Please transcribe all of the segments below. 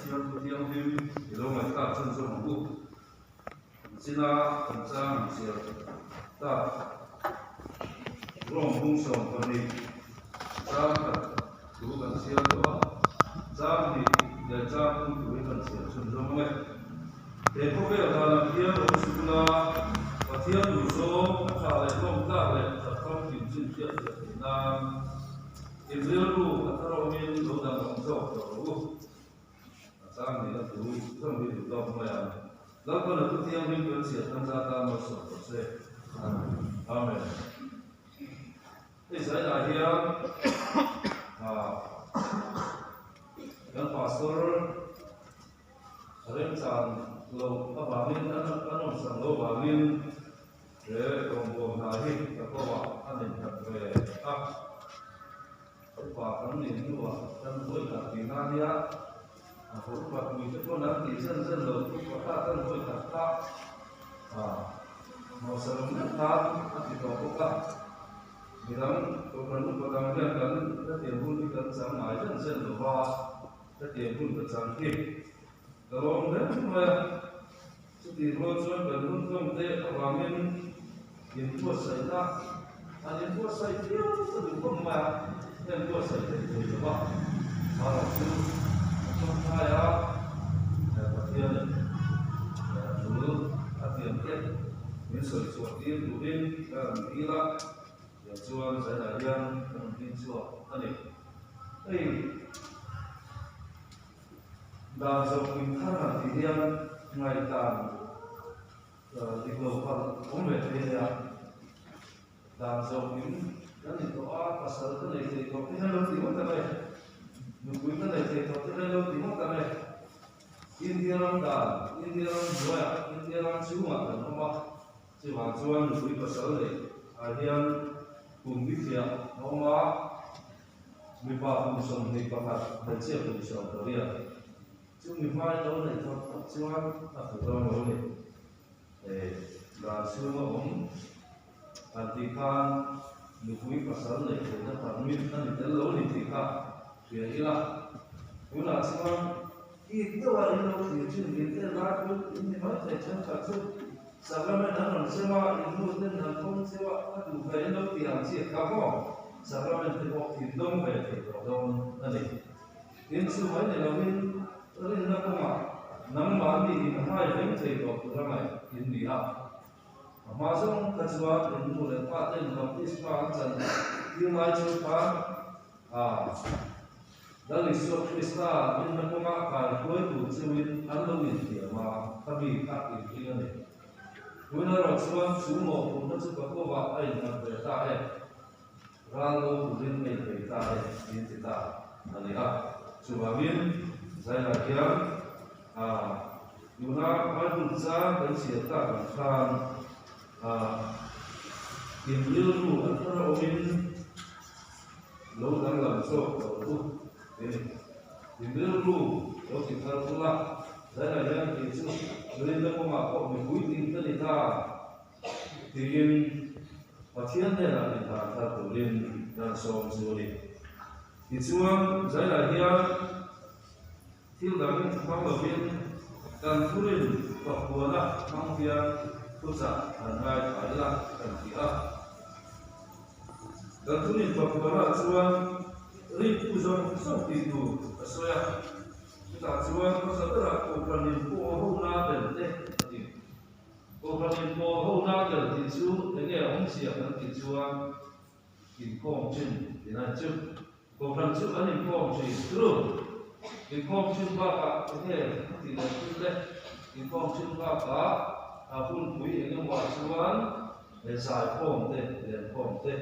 Pathian Thu Thianghlim i lo ngaihthlak chhunzawm ang u. China kan chang ang chiar tak Rom hung 12 chang khat thu kan chhiar tawh a, chang hnih leh chang thum thu hi kan chhiar chhunzawm ang e. He khawvel dan ang hian awm suh ula, Pathian duhzawng a tha leh hlawm tlak leh that famkim chin hriat fiah theih nan in rilru a thar awmin lo danglam zawk tawh rawh u. A chang nih a thu zawng hi duh tawk mai ang. Lalpan a thu thianghlim kan chhiat kan za tan malsawm tawh se. Amen. Hei zaiah hian kan pastor remchan lo avangin an awmsak lo avangin he rawngbawm hna hi ka kawngah a innghat ve a. Upa kan nih hnuah kan hawi khat tihna a nia, a haw upa pui te pawn an tih zen zen lo, upa kha kan hawi khat kha a hmawsa lo meuh khan a ti tawh bawk a, midang kohhran upa dang hian kan hetiang hun hi kan chang ngai zen zen lo va, hetiang hun ka chang hi ka lawm hle mai a, chutih rual chuan kan hun hlawm te avangin inbuatsaihna an inbuatsaih viau ka duh khawp mai a, heng buatsaih theih thei lo va, mahrawh chu a tawngtai a, Pathianin tul a tiam te min sawi chhuah tir turin ka rawn dil a, tiang chuan zaiah hian ka rawn ding chhuak a ni. Hei. Dan zawh in thar han tih hian ngaihdan dik lo palh awm ve thei a nia. Dan zawh in kan ni tawh a, pasal ka nei thei tawh te hian lo ti ngawt ang e, nupui ka nei thei tawh te hian lo ti ngawt ang e. India ram dan, India ram hnuaiah, India ram chhungah kan awm a, chuvang chuan nupui pasal neih ah hian kum bikhiah a awm a. Mipa kum 21, hmeichhia kum 18. Chu mi hmai lo neih thawk tak chuan a fu dawn lo a ni. Hei dan chhunga awm han tih khan nupui pasal neih theihna permit a ni tel lo a ni tih kha hria ila. Tunah chuan ik deuha in lo thlir thin min tel lai pawh in ni mai thei thenkhat chu Sacrament an rawn cheu a, in nu ten an pawm cheu a, a duh ve in lo ti ang chiah kha maw? Sacrament te pawh in dawng ve thei tawh dawn a ni. Tin, chu mai ni lovin rinna kawngah nangmahni in hai veng thei tawh tur a ngaih in ni a. A hma zawng kha chuan in nu leh pa ten baptisma an chan tir lai chu khan a Lal Isua Krista rinna kawnga kai hruai tur cheuin an lo inthiam a, ka mi kha inring a ni. Tun erawh chuan chu mawhphurhna chu ka kovah a innghat ve ta e, ral lo turin ka inbei ta e tiin ti ta a ni a. Chuvangin zaiah hian tuna Bible chang kan chhiar tak ang khan in rilru a thar awmin, Lo danglam zawk lo u ti ni. I rilru lo ti thar ula, zainah hian kei chu rinna kawngah pawh mipui ding ka ni ta tiin Pathian hnenah inhlan thar turin kan sawm chu a ni. Tichuan, zainah hian thil dang hmang lovin kan thurin pakhuana hmang hian thuchah kan ngaithla ila kan ti a. Kan thunin pakhuanah chuan ringtu zawng zawng tih tur a sawi a, chutah chuan hmasa berah Kohhran in pawl hona tel te a ti. Kohhran in pawl hona tel tih chu enge a awmzia kan tih chuan inkhawm thin tih a ni chu. Kohhran chu an inkhawm thin true. Inkhawm thin bakah enge a tih leh thil te, inkhawm thin bakah a hunpui engemaw ah chuan zaikhawm te, lenkhawm te,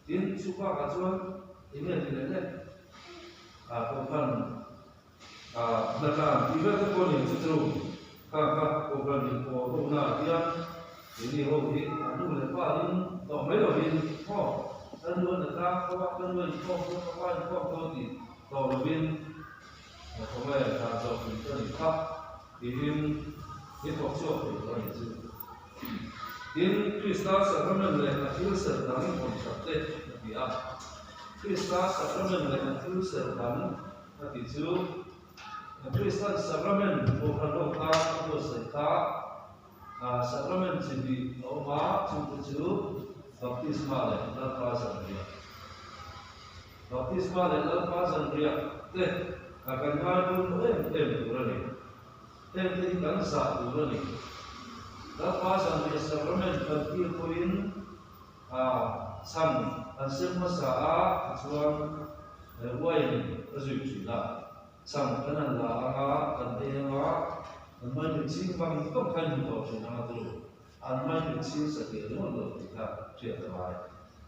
tin chu bakah chuan enge tih leh le Kohhran hnatlan tih vel te pawh a ni chu true. Khang kha Kohhran inpawl ho naah hian keini ho hi a nu leh pa in tawh mai lovin maw ka nu a hnatlang tho a, ka nu a inkhawm tho a, ka pa a inkhawm tho tih tawh lovin khawngaih an hlan zawk tih ka nih kha tiin i thawk chhuak thei tawh a nih chu. Tin, Krista sacrament leh a thil serh dang hawn that te a ti a. Krista sacrament leh a thil serh dang a tih chu. Kristan Sacrament Kohhran ho kha a buatsaih kha Sacrament chi hnih a awm a, chungte chu Baptisma leh Lalpa Zanriah. Baptisma leh Lalpa Zanriah te kan ngai pawimawh em em tur a ni. Hengte hi kan zah tur a ni. Lalpa Zanriah Sacrament kan kil pawhin a chhan an sem hmasa a, tichuan wine a zui thin a. Chhan kan han la ang a, kan ei ang a, an mai mit ching vang vang kha in hmu tawh thin ang a tulu. An mai mit ching satliah ringawt lo tih kha hriat a ngai.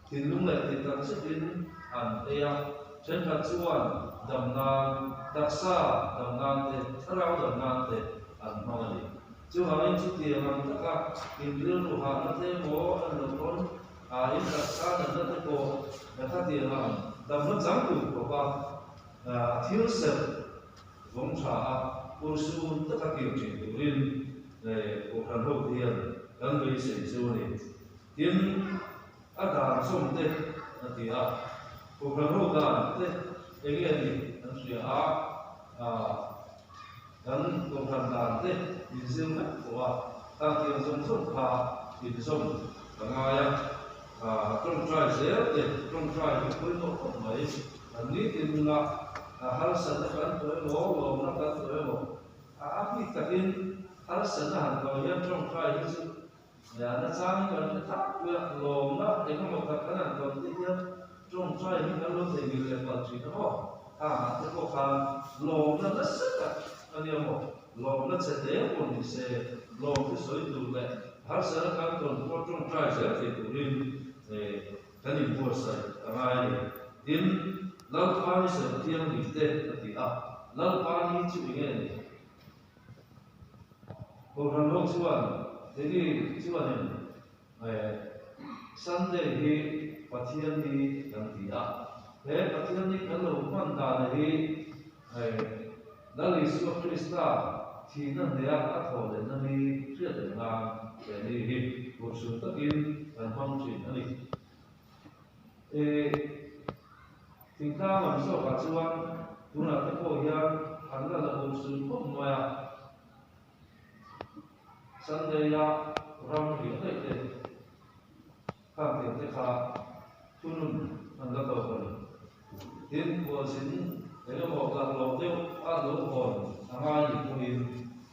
Thinlung leh tih tak zetin an ei a, thenkhat chuan dam nan, taksa dam nan te, thlarau dam nan te an hmang a ni. Chuvangin chutiang ang taka in rilru hahna te emaw an lo pawn a, in taksa natna te pawh khatiang ang damna chang tur khawpa thil serh vawng tha a, urhsun taka kir thin turin Kohhran hote hian kan beisei chu a ni. Tin, a dan zawm te a ti a, Kohhran ho dan te enge a nih an hria a, Kan Kohhran dan te inzir vek tawh a, tangtiang zawng zawng kha inzawm ka ngai a, tawngtai zel te, tawngtai hi pawimawh khawp mai. Kan nitin nunah harsatna kan tawh emaw, lawmna kan tawh emaw, a bik takin harsatna han tawh hian tawngtai hi chu nachang kan hre tak pui a, lawmna engemaw tak kan han tawn te hian tawngtai hi kan lo theihnghilh leh palh thin a maw? Khangah te pawh khan lawmna nasa tak a nia maw? Lawmna che hle pawh ni se, lawm te sawi tur leh harsatna kan tawn pawh tawngtai zel thei turin kan inbuatsaih a ngai a ni. Tin, Lalpa ni sawi thianghlim te a ti a, Lalpa ni chu enge ni? Kohhran ho chuan Teddy chuanin Sunday hi Pathian ni kan ti a, he Pathian ni kan lo hman dan hi Lal Isua Krista thihna hneha a thawh lehna ni hriat reng nan he ni hi urhsun takin kan hmang thin a ni. Thingtlang lam zawkah chuan tunah te pawh hian an la la ur sun khawp mai a, Sunday-a ram riah daih te khan tiang te kha thunun an la tawk a ni. Tin, khualzin eng emaw laklawh deuh a lo hawn a ngai ni pawhin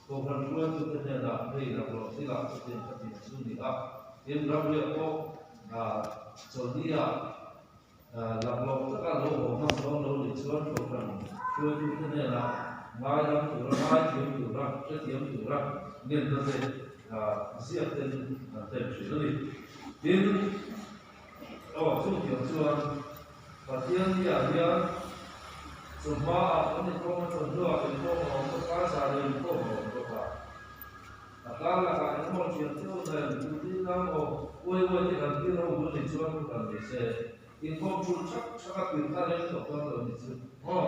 Kohhran hruaitute hnenah hei laklawh thilah chutiang ka tih chu ni a, tin ramriah pawh chawlhnia laklawh taka lo haw hman dawn lo nih chuan Kohhran hruaitute hnenah ngaidam tura, ngaithiam tura, hrethiam tura ngenna te ziak ten an tem thin a ni. Tin, Aw, chutiang chuan Pathian niah hian chawhmaah kan inkhawm a, chawhnuah inkhawm a awm bawk a, zanah inkhawm a awm bawk a. A kar lakah engemaw thiam theuh nen tutin emaw uai uai te kan tir ho duh nih chuan thu kan ni se, inkhawm thul thak thak a tir kha reng tawh dawn lo nih chu maw?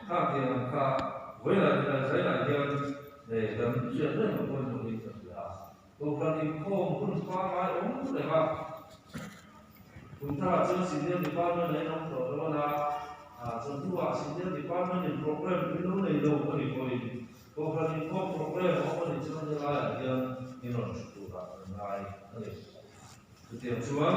Khang tiang ang kha vawilah inlai zailah hian kan hriat reng a pawimawh hi ka hria a. Kohhran inkhawm hun pangngai awm reng a, kum tharah chuan Senior Department a inawm tawh dawn a, chawlh hnuah Senior Department in programme in lo nei lo a nih pawhin Kohhran inkhawm programme a awm a nih chuan helaiah hian in rawn hre turah kan ngai a ni. Chutiang chuan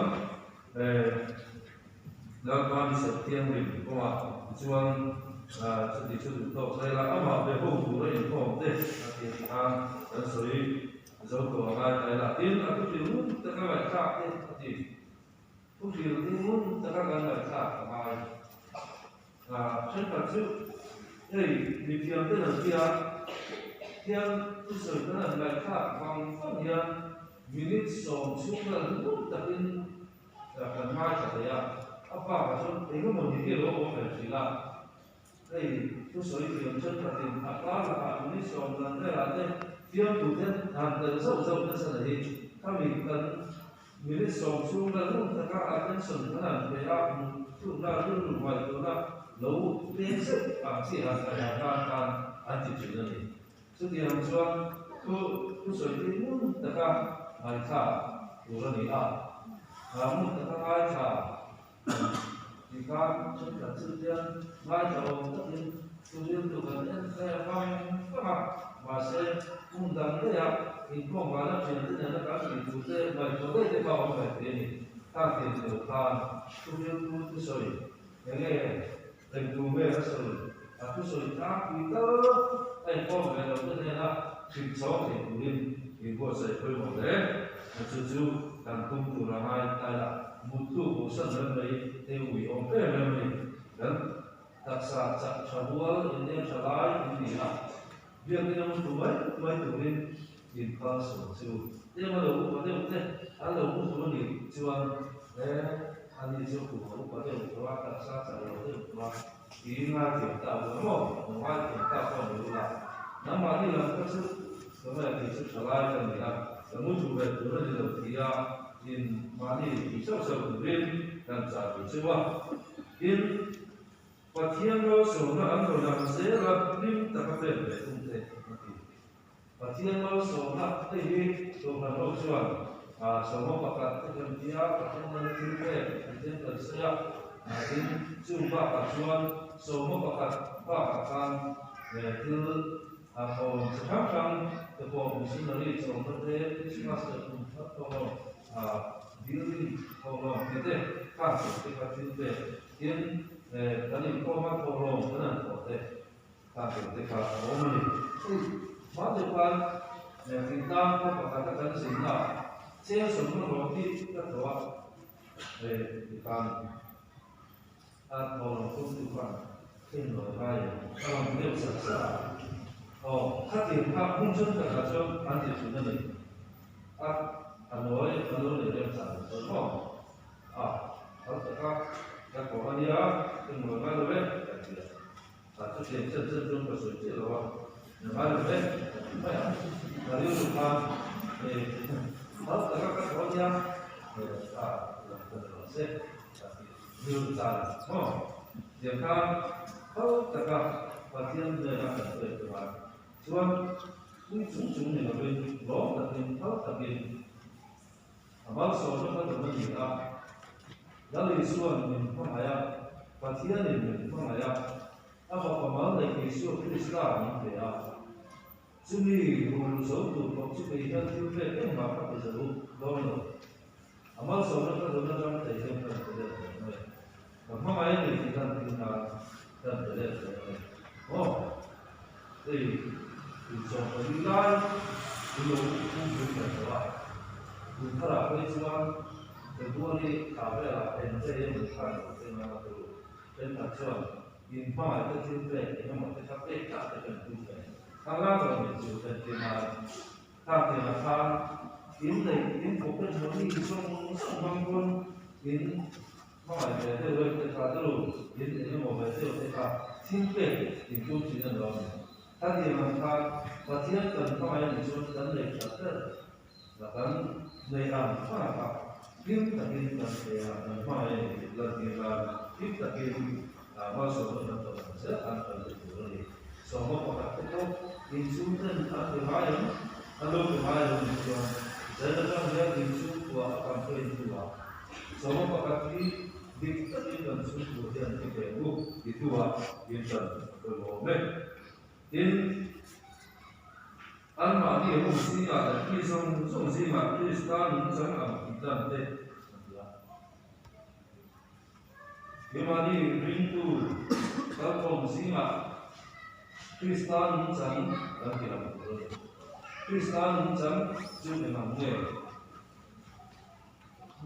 Lalpa ni serh thianghlim kawngah tichuan chuti chu duh tawk zel a, amah be ho tura inkhawm te a ti a khan kan sawi zo tawh a ngai ta ila. Tin, a thuhril ngun taka ngaihthlak te a ti. Thuhril hi ngun taka kan ngaihthlak a ngai. Thenkhat chu hei mithiam ten an tia hian thusawi kan han ngaihthlak vang vang hian minute 10 chhung vel ngun takin kan ngaithla thei a, a bakah chuan engemaw ni hi a lo awm ve thin a, hei thusawi thiam thenkhatin a kar lakah minute 10 dan velah te fiamtute han tel zauh zauh nasa na hi khami kan Minute 10 chhung vel ngun taka attention kan han pe a, hmuh rilru ngaihtuahna lo peng zeuh ang chi han kan han tan khan an ti thin a ni. Chutiang chuan thu thusawi hi ngun taka ngaithla tur a ni a, ngun taka ngaithla tih khan thenkhat chu hian ngaithla awm takin. Thuriltu kan en thlai a vang vang a, mahse hmun dang daih a inkhawm vana thiante nena kan tih tur te ngaihtuah daih te kha a awm ve thei a ni. Khang tiang ni lo khan thuriltu thusawi enge eng tur nge a sawi, a thusawi tlangpui tal a inkhawm ve lo te hnena hrilh chhawng thei turin inbuatsaih pawimawh hle. Chu chu kan tum tur a ngai taila muttu bosan rem mai te ui awm em em a ni. Kan Taksa chak tha rual inleng tha lai in ni a, biakina mu tu mai mai turin in phal sual chu. Tlem a lo upa deuh te an lo mu tu a nih chuan he a ni chu kum a upa deuh tawh a, taksa chak lo deuh tawh a, tiin ngaithiam ta ula maw? Lo ngaithiam ta pawh ni ula, nangmahni lam kha chu Samuel tih chu tha lai ka ni a, ka mu tu ve tur a ni lo tia in mahni ti sauh sauh turin kan chah tur chu a. Tin, Pathian malsawmna an rawn ang zel a, hlim taka pek ve thung te a ti. Pathian malsawmna hei hi Kohhran ho chuan sawma pakhat te kan ti a, Pathian nana thil pek an tlem kan sawi a, tin, chung bakah chuan sawma pakhat bakah khan thil thawm chi hrang hrang te pawh missionary chawmna te, Christmas leh kum thar thawhlawm Building thawhlawm tih te khan sawi te kha thil pek tin kan inkhawm a thawhlawm kan han thawh te khan sawi te kha a awm a ni. Hei hma deuh khan thingtlang khaw pakhat a kan zinna ah cheng sawmna hlawh hi ka thawh a tikhan a thawhlawm tumtu khan heng lawi lai a rawn ti deuh sat sat a, aw khatiang kha hmun thenkhatah chuan an ti thin a ni. A a nawi a lo nei rem chah lo chuan maw? A phal taka ka kawh a nia, ka nawi ngai lo e ka ti a. A chutiang chen chen chuan ka sawi chiah lo a, na ngai lo e ka ti mai a. Ka rilru khan e phal taka ka kawh a nia, e a lam ka ni lo se ka ti rilru ta a ni maw? Tiang khan phal taka Pathian hnena kan pek tur a Chuan pui chung chung ni lovin lawm takin phal takin a malsawmna ka dawm a ni a, Lal Isua'n min hmangaih a, Pathianin min hmangaih a, a Fapa mal neih Isua Krista min pe a. Chumi rul zo tur pawh chu kei hian thil pek engmah ka ti zo dawn lo. A malsawmna ka dawm atang thei hian ka pe let ve mai. Ka hmangaih a ni tih lan tir nan ka pe let ve mai. Aw, hei inchawm pali lai in lo pum pui ve tawh a, tun tharah phei chuan February thla velah eng te emaw khan lo thleng ang a turu. Thenkhat chuan in hmangaih te thil pek eng emaw te kha pek tak te kan tum ve. Khanglang lo nih chu entir nan. Khatiang khan in neih in pocket money zawng zawng hmang pawn in hmangaih ve deuh reuh te kha deuh in eng emaw ve deuh te kha thil pek in tum thin a ni lo a ni. Khatiang ang khan Pathian kan hmangaih a nih chuan kan nei that ber la kan nei ang ang kha hlim takin kan pe a, kan hmangaih a ni tih lantir nan hlim takin malsawmna kan tawh ang zel khan kan ti tur a ni. Sawma pakhat te pawh inchhung ten an ti ngai ang, an lo ti ngai lo nih chuan zel atang hian inchhungkua a campaign tu ah sawma pakhat hi dik takin kan chhungkua hian ti ve ang u ti tu ah intan a pawimawh awm e. Tin, anmahni hun zingah leh mi zawng zawng zingah Krista nungchang ang tih dan te a ti a. Keimahni ringtu kalkhawm zingah Krista nungchang kan ti lang tur a ni. Krista nungchang chu eng ang nge?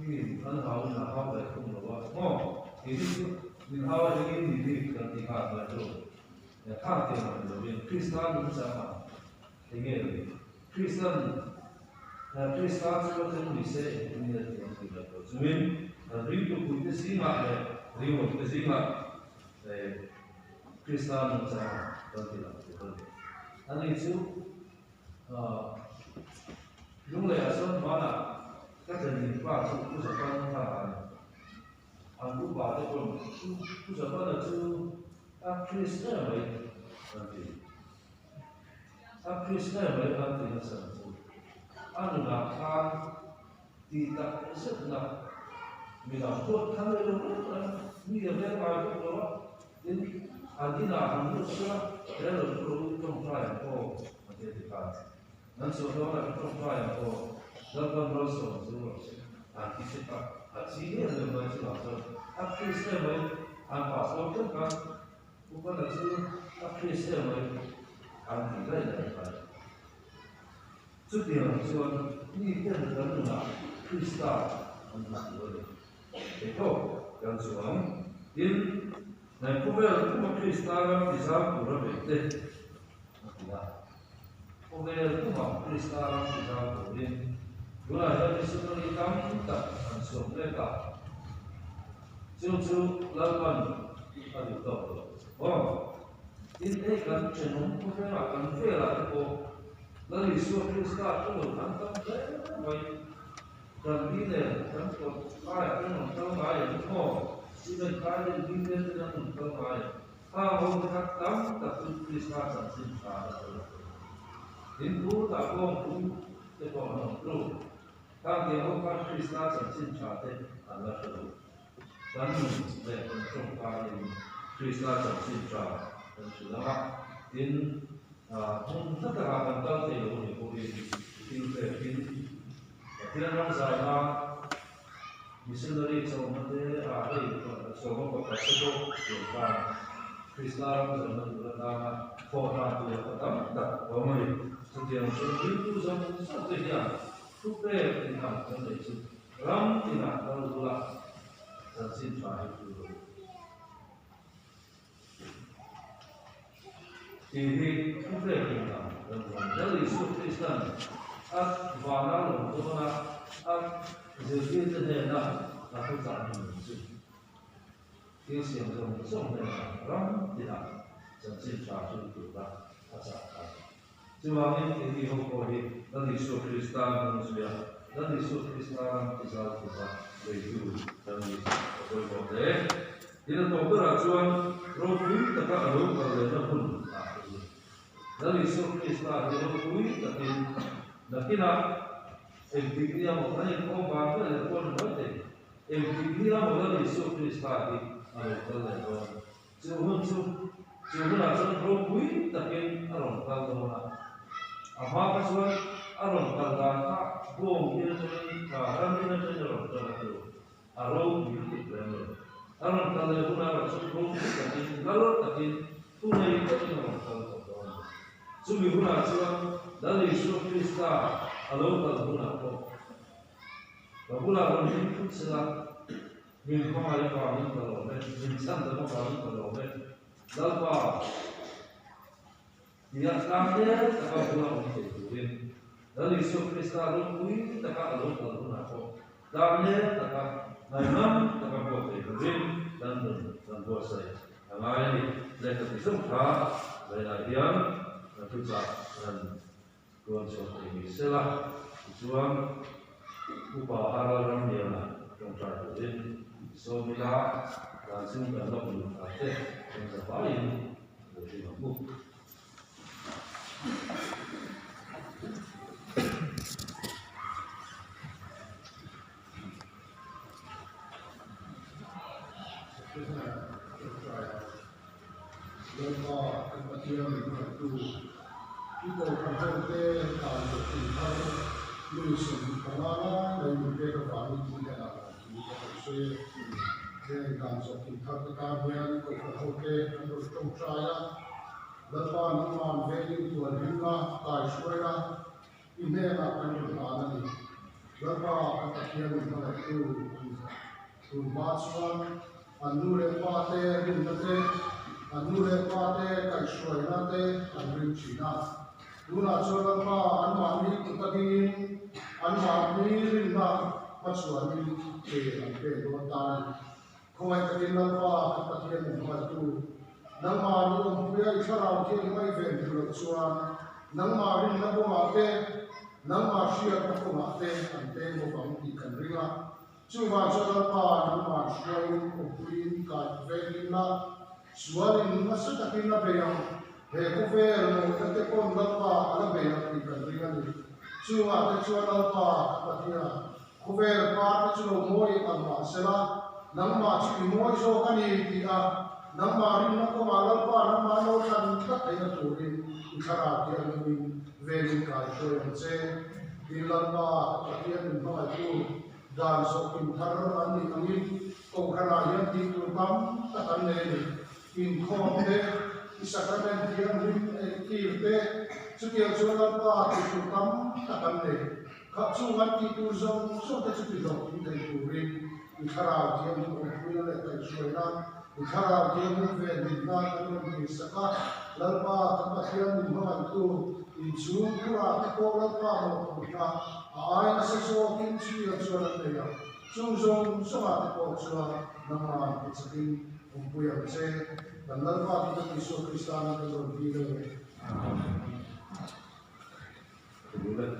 Mi an hauin a hau leh thung lo a, maw? Keini chu min hau a engin ni bik kan ti nghal mai chu. Khang tiang ang ni lovin Krista nungchang ang eng nge ni? Kristan Krista chu a tleng ni se engtin nge tih an ti ngaih tawh chungin kan ringtu puite zingah leh ringawt te zingah Krista nungchang kan ti lang tur a ni. Ani chu Lungleiah chuan hmanah ka tlenin pa chu Pu Japan kha a ni. An upa te pawn Pu Japana chu a Krist em mai an ti. A Krista mai an ti nasa ang chu. A nunah khan tih tak zetna midang pawh khan nei lo reng reng mi a veng ngai bawk lo a, tin. An inah han lut sela, he lo thu rawh u, tawngtai ang aw, a ti a ti khan. An chhuah dawnah ka tawngtai ang aw, Lalpan malsawm chu rawh se, an ti che kha. A chi em em mai chungah chuan a Chris em mai, an pastor teuh khan Upana chu a Chris em mai an ti daih daih mai. Chutiang chuan miten kan nunah Krista an hmu tur a ni. Theihthawk kan chuang. Tin, hnai khawvel puma Krista ram tizau tura beihte a ti a. Khawvel puma Krista ram tizau turin tunah hian missionary tam tak an chhuak mek a, chu chu Lalpan a duh tawk lo. Aw, tin hei kan thenawm khawvelah kan velah te pawh Lal Isua Krista thu lo kan tam hle mai. Kan ni nen kan kawt laiah te rawn kal ngai em aw? Cement kai leh ni nen te an rawn kal ngai em? Khang ho te kha tam tak chu Krista chanchin tha an lo la thei. Tin thu tah kawng thu te pawh an awm tlu. Khang tiang ho khan Krista chanchin tha te an la hre lo. Kan nun leh kan tawngkaiin Krista chanchin tha kan hrilh ang a, tin hmun hla takah kan kal thei lo ni pawhin thil pekin Pathian ram zaina missionary chawhna te ah hei sawma pakhat te pawh pian khan Krista ram zaina tur atana thawhna tur a tam tak a awm a ni. Chutiang chuan ringtu zawng zawng te hian thupek inang kan neih chu Ram tinah kal bula chanchin tha hi tu lo tih hi thu hrek in ang kan hmu. Lal Isua Kristan a vana lawm dawna a zirtirte hnena a thuchah hmun chu thil siam zawng zawng hnenah ram tinah chanchin tha hrilh tura a chah kha. Chuvangin keini ho pawh hi Lal Isua Krista hnung zuia Lal Isua Krista ram tizau tura beitu kan ni a pawimawh hle. Tin a tawp berah chuan ropui taka a lo kal lehna hun ah ka ni. Lal Isua Krista hi ropui takin nakinah engtik nia maw kan inkhawm van vel leh pawh ni mai thei, engtik nia maw Lal Isua Krista hi a lo kal leh dawn. Chu hun chu, chu hunah chuan ropui takin a rawn kal dawn a. A hma kha chuan a rawn kal dan kha bawng in atangin, ram in atangin a rawn kal a ti lo. A ropui lutuk reng lo. A rawn kal leh hunah erawh chuan ropui takin, lal takin, thu nei takin a rawn kal tawh dawn a ni. Chumi hunah chuan Lal Isua Krista a lo kal hunah pawh ka bulah rawn ding thut sela, Min hmangaih avangin ka lawm e, min chhan dam avangin ka lawm e, Lalpa, tia tlang hle taka bula awm thei turin Lal Isua Krista ropui taka a lo kal hunah pawh tlang hle taka ngaihnam taka buat thei turin kan nun kan buatsaih a ngai a ni. Lehkha ti zawng kha vawiinah hian kan thuchah kan Tuan chhuak thei ni sela, tichuan Upa Aral Ramliana tawngtai turin sawm ila, dan chung kan lawk lut ta te kan za vaiin lo hlim ang u. Lalpa kan Pathian min hmangaihtu, i kohhran hote dan leh tih thar mi 25 lai mai min pek avangin i hnenah lawmthu ka rawn sawi e. Heng dan zawh tih thar te tan hian i kohhran hote an rawn tawngtai a, Lalpa nangman vengin tuan hlimna, kaihruaina i hnenah kan rawn hlan a ni. Lalpa kan Pathian min hmangaihtu a ni. Tun hma chuan an nu leh pa te rinna te, an nu leh pa te kaihhruaina te an ring thin a. Tunah chuan Lalpa anmahni kut a dingin anmahni rinna hmachhuanin ke an pen dawn ta a ni. Khawngaih takin Lalpa kan Pathian min hmangaihtu, nangmah ni awmpuia i thlarau thianghlim a i ven duh loh chuan nangmah rinna kawngah te, nangmah hriatna kawngah te an peng bawk ang tih kan ring a. Chuvang chuan Lalpa nangmah hruaiin awmpuiin kai vengin la, sualin nasa takin a bei ang, he khawvel mawhna te pawn Lalpa a la bei ang tih kan ring a ni. Chungah te chuan Lalpa ka Pathian, khawvel pa te chu lo mawi ang mah sela, nangmah chu i mawi zawk a ni tih a. Nangmah rinna kawngah Lalpa nangmah lo thlan tlat theihna turin i thlarau thianghlimin velin kai hruai ang che. Tin Lalpa ka Pathian min hmangaihtu dan zawhkim thar an nih angin kohhranah hian tih tur tam tak an nei a ni. Inkhawm te, i sacrament thianghlim eitir te, chutiang chuan Lalpa tih tur tam tak an nei. Kha chung an tih tur zawng zawng te chu ti hlawhtling thei turin i thlarau thianghlim awmpuina leh kaihhruaina, i thlarau thianghlim venhimna kan rawn tirsak a. Lalpa kan Pathian min hmangaihtu inchhung phurah te pawh Lalpa mawhphurhna a ai nasa zawkin chutiang chuan an nei ang. Chung zawng zawngah te pawh chuan nangmah ti chakin awmpui ang che. Kan Lalpa Tihna Isua Krista nen kan rawn dil e. Amen.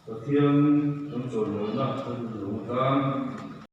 Pathian kan chawimawina kan duh atan.